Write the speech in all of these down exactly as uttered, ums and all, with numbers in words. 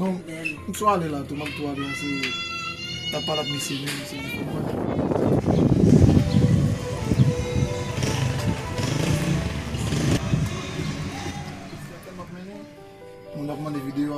Non, m sou ale la tou, m ap tou ale la, se, t ap pale ak mesye menm, se li fè mwen.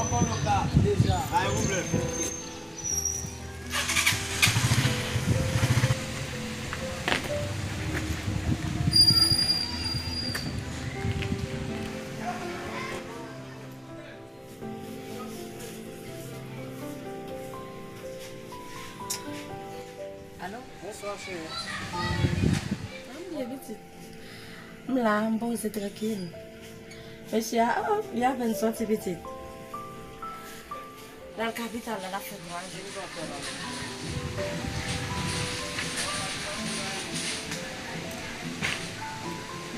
Ankò lòt la deja. Pa gen pwoblèm. Alo? Bonswa, cheri. Kòman w ye, pitit? M la, m poze trankil. Mesye a, oh, li apèn sòti, pitit. L al kapital la, l ap fè twa jou.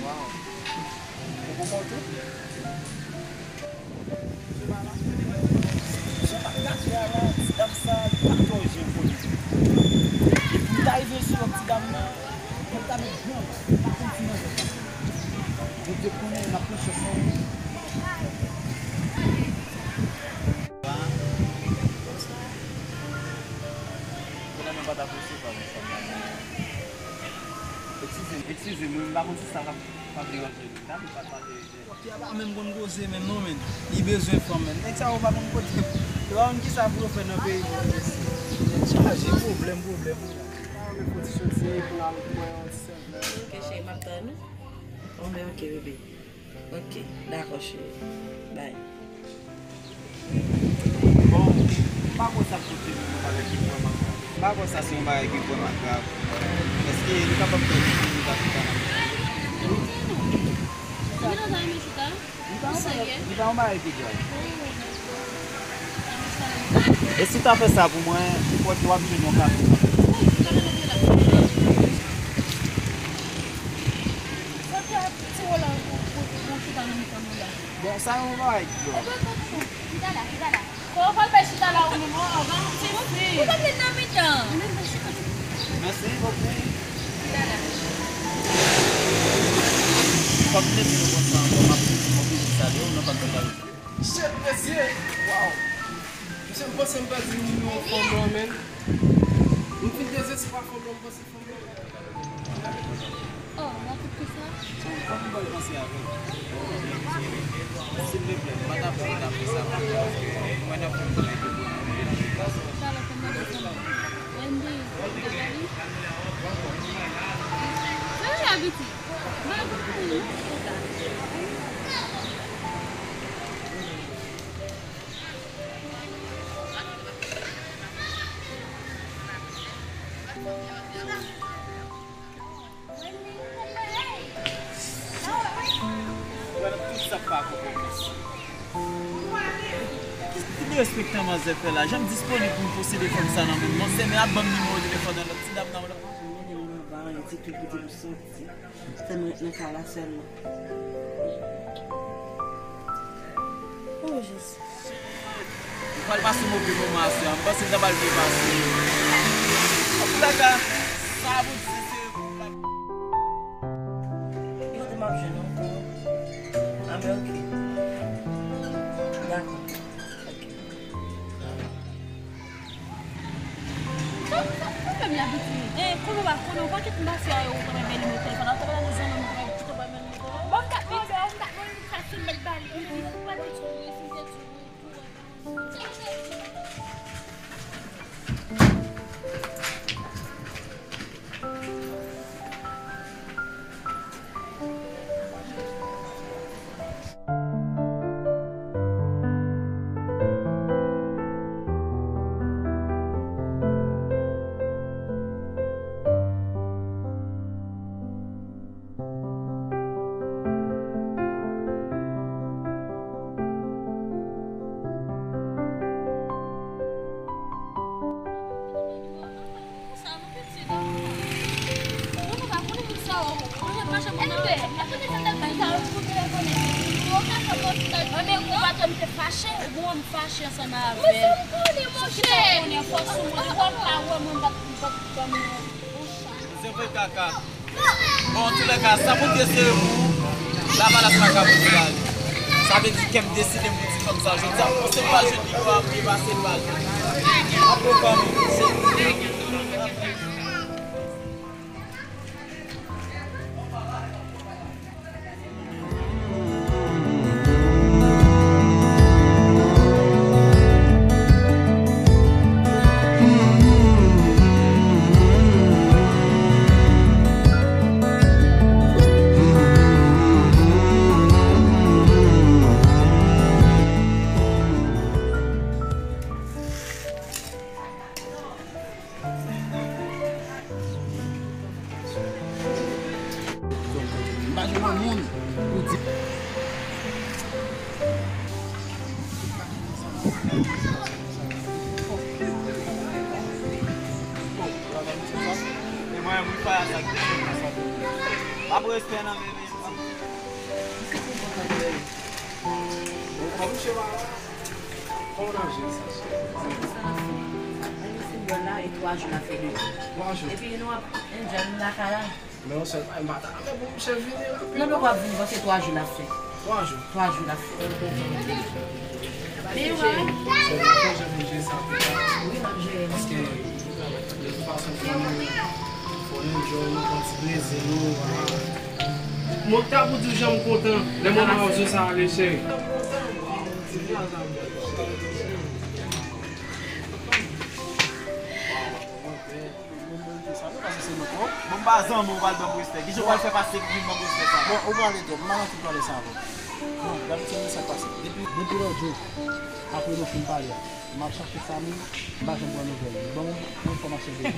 Wa, Sa pa katwè a la, ti dam sa, li pa tò jan pou li. Epi m ta rive sou lòt ti dam nan, mwen ta met gran, m pa konn ti manzè sa. Bondye konnen, m ap pran chans mwen. Eskize m, eskize m, wi, m pa konn si sa k ap, k ap deranje nou. N ap pa pale. Pòpye a pa menm konn koze menm non, menn. Li bezwen fanm, menn. Nèg sa yo pa konn kote. Yo pa konn kisa pou yo fè nan peyi nou. Nèg chaje pwoblèm, pwoblèm. Pa renmen fò ti soti pou n al pran yon ti sèvè. Ok, cheri, m ap tann ou. Bon, men ok, bebe. Ok, dakò, cheri. Bye. Bon, m pa kwè sa k pote nou nan bagay ki vrèman grav. M pa kwè sa se yon bagay ki vrèman grav. Èske nou kapab fè yon ti minit ak nou? Ou gentan ta renmen chita? Ou serye? Li pa yon bagay ki grav. E si w ta fè sa pou mwen, ou kwè ke w ap jwenn yon kado nan men m? Sa fè ti Roland pou, pou, pou chita nan mitan nou la. Bon, sa yon bagay ki grav. Epi, epi, epi, chita la, chita la. Fò w pral fè chita la ou menm, oh, oh, ban m ti fi. Ou pa vle nan mitan. Mèsi bokou. Chita la. Fòk m leve nou konsa ankò, m ap di mwen oblije salye w nan fòm de kalite. Shit, mesye! Wow! Mesye, m panse m pèdi nimewo fanm lan, menn. M fin dezespwa fanm lan, m panse fanm lan. Oh, w ap fè sa? Fòk m ba l panse avè l. Silvouplè, m pa ta vle w ta fè sa pou mwen, paske mwen nan fè m konnen ke pou mwen, m vle nan depase. Talè, fè m mande fanm lan. Wendy, w ap gade li? Sa w ap di? Ba l pou mwen, non, chita. Wè nan tout sa pa konprann mèsi. Ki, ki derespektan manzè fè la? Jan m disponib pou m posede fanm sa nan men m. Monsè, men ap ban m nimewo telefòn nan lòt ti dam nan. Mwen menm nan ba yon ti tou kote m soti. Sèlman ret nan kay la sèlman. Oh, Jezi. Ou pral pase move moman aswè a. M panse m ta pral byen pase. Antoulèka, sa Bondye se pou la. Ki kote m ap jwenn ankò? Ah, men ok. Dakò. Ok. Sa, sa, sa fè m la piti. Eh, konnen w pa, konnen w pa kite m pase a yo, ou konn men li mete telefòn nan, ou konn men zanmi m, ou konn kite w pa men li mete telefòn. Bon, m t ap mande, m t ap mande sa si m mèt ba li, li, li, ou pa te di, wi, si m te di, wi, wi. Anben, ou pa t wè m te fache? Ou wè m fache ansanm avè l. Sa ki sa w konnen fòs sou mwen? Ou wè m pa wè mwen, m pa t, m pa t ban m yon, yon chans. Se vre kaka. Bon, antoulèka, sa Bondye sere pou ou, lavalas pa ka voye ba li. Sa vle di kè m deside pou ti fanm sa jodi a. Bon, se pa jodi pou apre pase l ba li. Apre fanmi. M pa jwenn yon moun pou di. E mwen, mwen pa sa ki te fè sa. Pa pran respè nan men, men. Kòman misye va la? Kòman n ap jere sa, cheri? Sa, sa, sa. Mwen, se bò la, e twa jou n ap fè depi. Twa jou? Epi nou ap enjoy, nou lakay la. Men yon sèl bagay, m pa ta renmen pou misye vini rapid. Non, men w ap vini, paske twa jou l ap fè. Twa jou? Twa jou l ap fè. Mwen kontan, wi. Men w wè. Sèlman, fò jan vin jere sa pita. Wi, m ap jere. Paske, de tout fason, fò nou, fò nou enjoy, nou pran ti plezi nou, vwala. Mwen ta pou di w jan m kontan, lè mwen wè w sou sa ale, cheri. Ti vin a sa m fè. Bon, m pa zanmi w, w pral ban m respè. Kijan w pral fè pase pou vin ban m respè sa? Bon, ou pale twòp, m pa nan tout pale sa avè w. Bon, dabitid, men sa k pase. Depi, depi lòt jou, apre nou fin pale a, m ap chache Samy, m pa janm pran nouvèl li. Ban m yon enfòmasyon de li.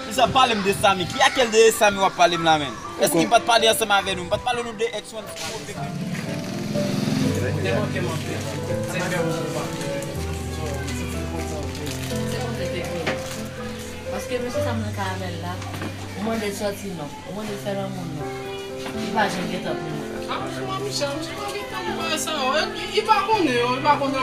Kisa, pale m de Samy? Ki akèl de Samy w ap pale m la, menm? Èske m pa t pale ansanm avè nou? M pa t pale nou de èks mwen? Te manke m anpil. Se fè m kontan. Se kontan te fè. Paske mesye sa m nan karamèl la, ou mande l sòti non, ou mande l fè lanmou non. Li pa janm gen tan pou mwen. Ah, mwen, Michel, Michel pa gen tan pou bagay sa yo. Li, li pa konnen yo, li pa konnen yo.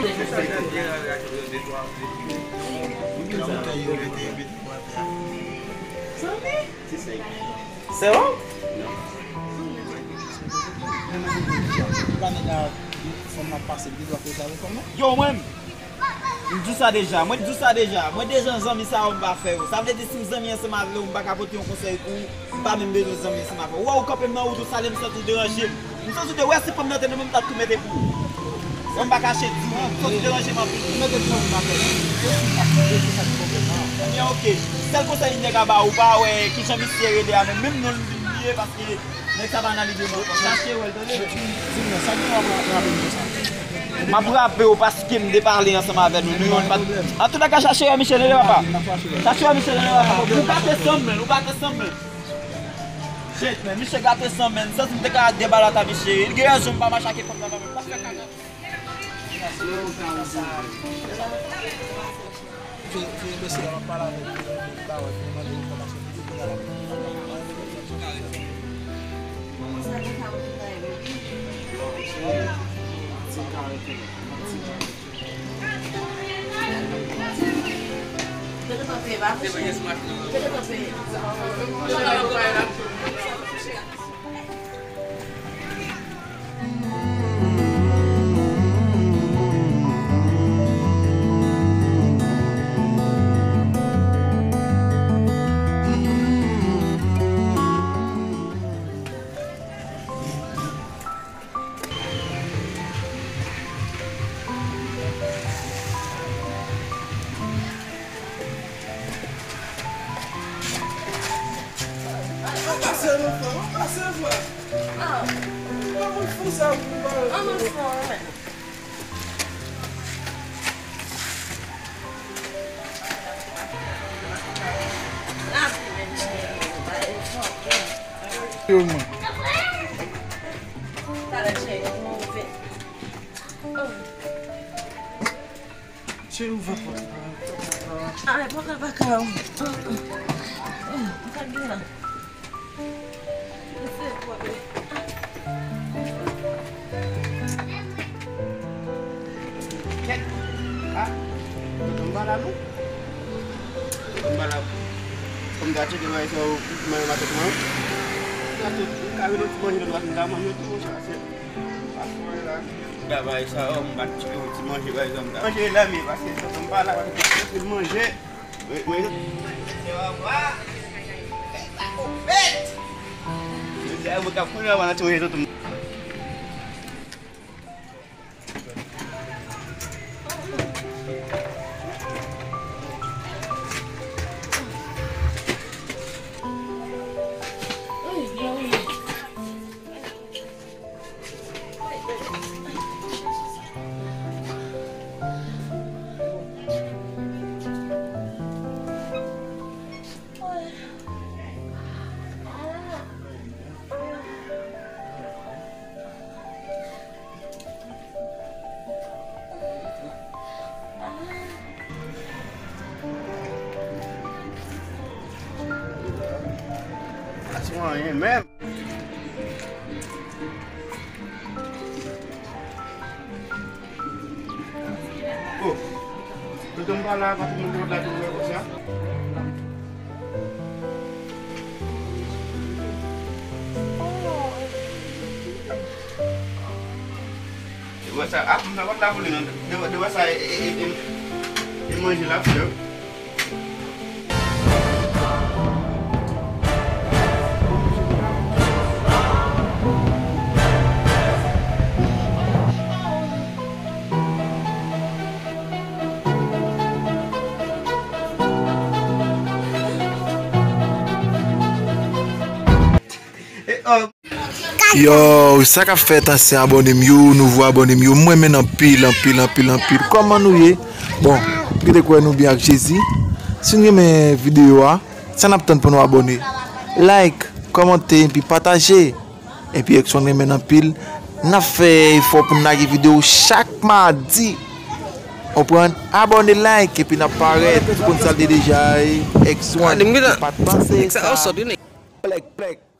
Zanmi? Se ou? Ou pa nèg la, fanm nan pase, li te dwa fè sa avèk fanm nan? Yo, mwen, m di w sa deja, mwen di w sa deja, mwen deja zanmi sa yo m pa fè yo. Sa vle di si m zanmi ansanm avè w, m pa ka pote yon konsèy pou ou, m pa menm bezwen zanmi ansanm avè w. Ou wè ou kanpe m nan wout ou, sa lè m sòti ou deranje m. M santi w te wè si fanm nan te nan men m, m t ap tou mete kou. Bon, m pa kache di w, m santi w deranje m anpil. Mete kou nan wout m pa fè. Ebyen, oke. Sèl konsèy nèg la ba ou, pa wè kijan misye rele a, men menm non l m vin bliye paske nèg sa pa nan lide m ankò. Chache wè l, tande. Di m non, sa gen w ap rape m konsa? M ap rape w paske m te pale ansanm avè nou. Nou youn pa t. Antoulèka, chache wè misye, tande papa. Chache wè misye, tande papa. Ou gate sanm, men, ou gate sanm, men. Shit, men, misye gate sanm, men. M santi m te ka debalata misye. Li gen rezon, m pa mache ak fanm nan, men. Pa fè kaka. Fè, fè mesye a pale avèk li, li ba wè, li mande enfòmasyon, li di, "Kounye a la." Mete kanpe, pa bouche. Mete kanpe. Pase non, frè, pase, frè. Ah. Ou pa konn fou sa, ou pa. Ah, non, frè, men. Yo, mwen. Cheri, ouvè pòt la. Ay, pòt la pa ka. Ou ka gen la. Kèt. Ah, tonton m pa la non. Tonton m pa la. Fò m ta tcheke bagay sa yo, manje maten kòman. Sa tout, m ka vin yon ti manje lòt, m ta manje tou, monchè. Travay la. Travay sa yo, m pa t tcheke yon ti manje, pa egzanp, la. Manje la, men, paske tonton m pa la, paske tonton m manje. Mwen, mwen. Jodi a, mwen k ap kouri anba nan ti manje tonton m. Pa ti anyen menm. Tonton pa la, pa tout moun ki la tou wè konsa. Dewa sa, ap, m pa konn la pou li non. Dewa, dewa sa, e, e, e, e, e manje la, frè. Yo, sa k ap fèt ansyen abòne m yo, nouvo abòne m yo, m renmen n anpil, anpil, anpil, anpil. Kòman nou ye? Bon, m kite kwè nou byen ak Jezi. Si n renmen videyo a, sa n ap tann pou nou abòne? Like, kòmante, epi pataje. Epi Exxon renmen n anpil. N ap fè efò pou n lage videyo chak madi. Konprann? Abòne, like, epi n ap parèt. Ou konn sa l te deja ye. Exxon, ki pa t panse sa. Plèk, plèk.